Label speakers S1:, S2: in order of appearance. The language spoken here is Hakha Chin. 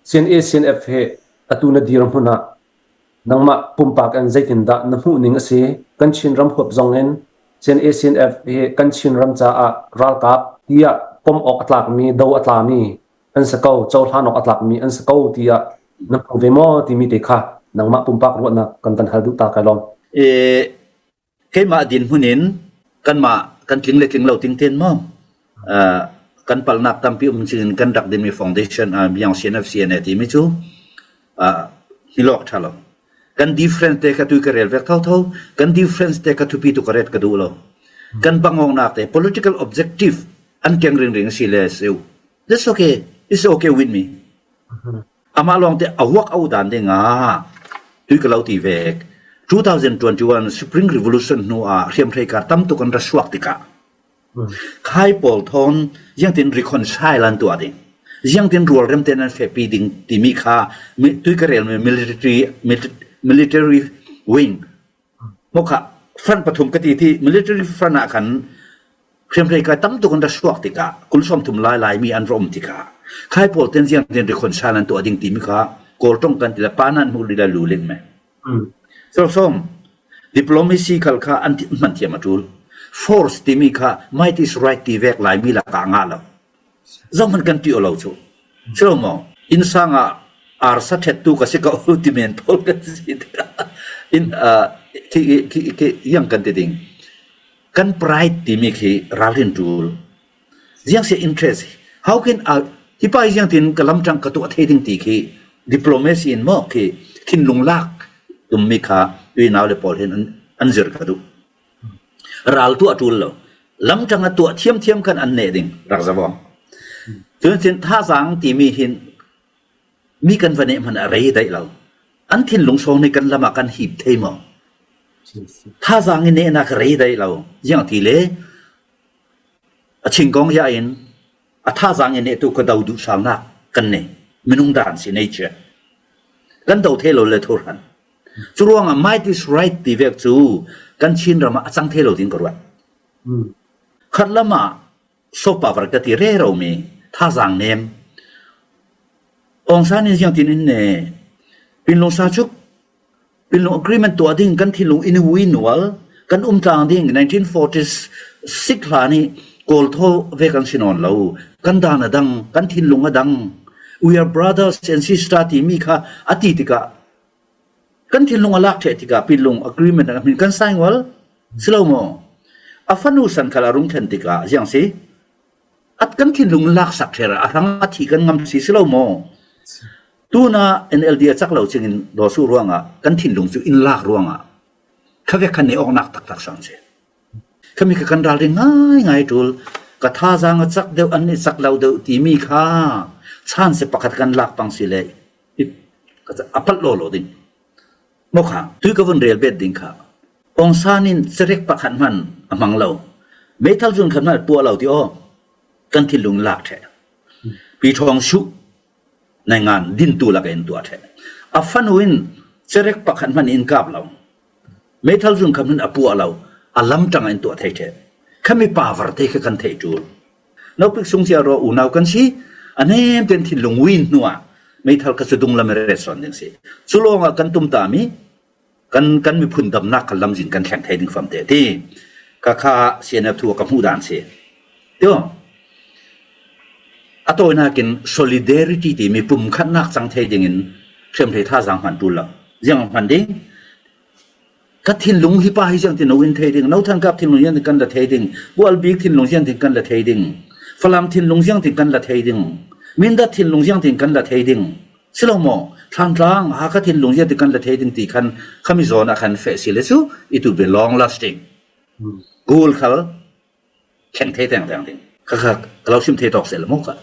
S1: CNA CNF he atu na dirhmun ah nangmah pumpak in zeitindah na hmuhning a si? Kan Chinram huap zong in CNA CNF hi kan Chinram caah ralkap tiah pom awk a tlakmi, do a tlami an si ko, cohlan awk a tlakmi an si ko tiah na hmu ve maw timi te kha nangmah pumpak ruahnak kan van hal duh ta kai lawm.
S2: E, Keimah dinhmun in kanmah kan tling le tling lo ting ten maw kan palnak tampi um cingin kan rak dinmi foundation biang CNF CNA timi cu hilawk ṭha lo. Kan difference te kha tui ka rel vek thotho, kan difference te kha thupi tu ka ret ka duh lo. Kan bangawknak te political objective an keng ringring si le seu. That's okay. It's okay with me. Amah lawngte a huak au dan ding ah tui ka lo ti vek. 2021 Spring Revolution hnu ah hriamhrei kar tam tuk an ra suak tikah khai pawl thawn ziangtin reconcile an tuah ding ziangtin rualrem ten an fepi ding timi kha tui ka relmi military military wing Mawkha front pathum ka ti ti military front ah khan hriamhrei kai tam tuk an ra suak tikah kul 30 lai laimi an ra um tikah khai pawl ten ziang ten reconcile an tuah ding timi kha kawl tong kan ti la pa nan hmu lila lu ling me. So som diplomacy khal kha an hman thiam a tul. Force timi kha might is right ti vek laimi lakah ngah lo. Zohhmanh kan ṭih lo cu. Silo maw? Innsang ah arsa ṭhettu ka si ko ti men pawl kan si tikah in khi khi khi yang kan ti ding. Kan pride timi khi ralrin ṭul. Ziang si interest how can I hi pa hi ziang tin ka lam ṭang ka tuah thei ding ti khi diplomacy in maw khi thinlung lak tummi kha unau le pawl hin an zir ka duh. Ral tuah ṭul lo. Lamṭang a tuah thiamthiam khan an neh ding rak zavawng. Cun cun thazaang timi hin mi kan va neh hmanh a rei daih lo. An thinlung sawng nih kan lam ah kan hip thei maw? Thazaang i nehnak rei daih lo. Ziang ti le a chingkong ya in a thazaang i nehtu ka do duh salnak kan nei. Minung dan si nature. Kan do thei lo le thurhan. Cu ruangah might is right ti vek cu kan Chinram ah a cang thai lo ding ka ruat. Khat lam ah soft power ka ti rero mi thazaang nem. Aung San in ziang tin in ne Pinlung sa chuk Pinlung agreement tuah ding kan thinlung in wi nual kan um tlang ding 1946 hlan i Kawl thaw ve kan si nawn lo kan dan a dang kan thinlung a dang we are brothers and sister timi kha a ti tikah Kan thinlung a lak ṭheh tikah pinlung agreement a hmin kan sign ngol. Si lo maw? A fanu san khal a rung thlen tikah ziang si? At kan thinlung lak sak ṭher a hrang a thi kan ngam si si lo maw? Tuna NLD a cak lo chingin dawsu ruangah kan thinlung cu in lak ruangah khavek khan ne awknak taktak sang si. Khami kha kan ralring ngaingai ṭul. Ka thazaang a cak deuh an i cak lo deuh timi kha chance pakhat kan lak pang si le A palh lawlaw ding. Maw kha tui ka vun rel bet ding kha. Aung San in carek pakhat hman a hmang lo. Meithal zun khat hmanh puah lo ti aw. Kan thinlung lak ṭheh. Pi Ṭhawng Shu nai ngan dintu lak in tuah ṭheh. A fanu in carek pakhat hman in kap lo. Meithal zun khat hman a puah lo. A lam ṭang in tuah thei ṭheh. Khami pa varte kha kan theih ṭul. Nopik sung cia rua unau kan si. A nem ten thinlung win hnu ah meithal kha cu dung lam re son ding si. Cu lawng ah kan tum ta mi kan kan miphun damnak kan lamzin kan thleng thei ding fam te ti. Ka kha CNF thu ka hmuh dan si. Tio. A tawinak in solidarity timi pumkhatnak cang thei ding in hriamhrei thazaang hman tul lo. Ziang hman ding? Ka thinlung hi pa hi siang ti no in thei ding, no than kap thinlung siang kan la thei ding, Bual bik thinlung siang tin kan la thei ding, Falam thinlung siang tin kan la thei ding, Mindat thinlung siang tin kan la thei ding. Silo maw, Thlantlang Hakha thinlung siang tin kan la thei ding ti khan khami zawn ah khan feh si le cu it will be long lasting. Goal khal kheng thei teng teng ding. Kha kha ka lo sim thei tawk se la maw ka.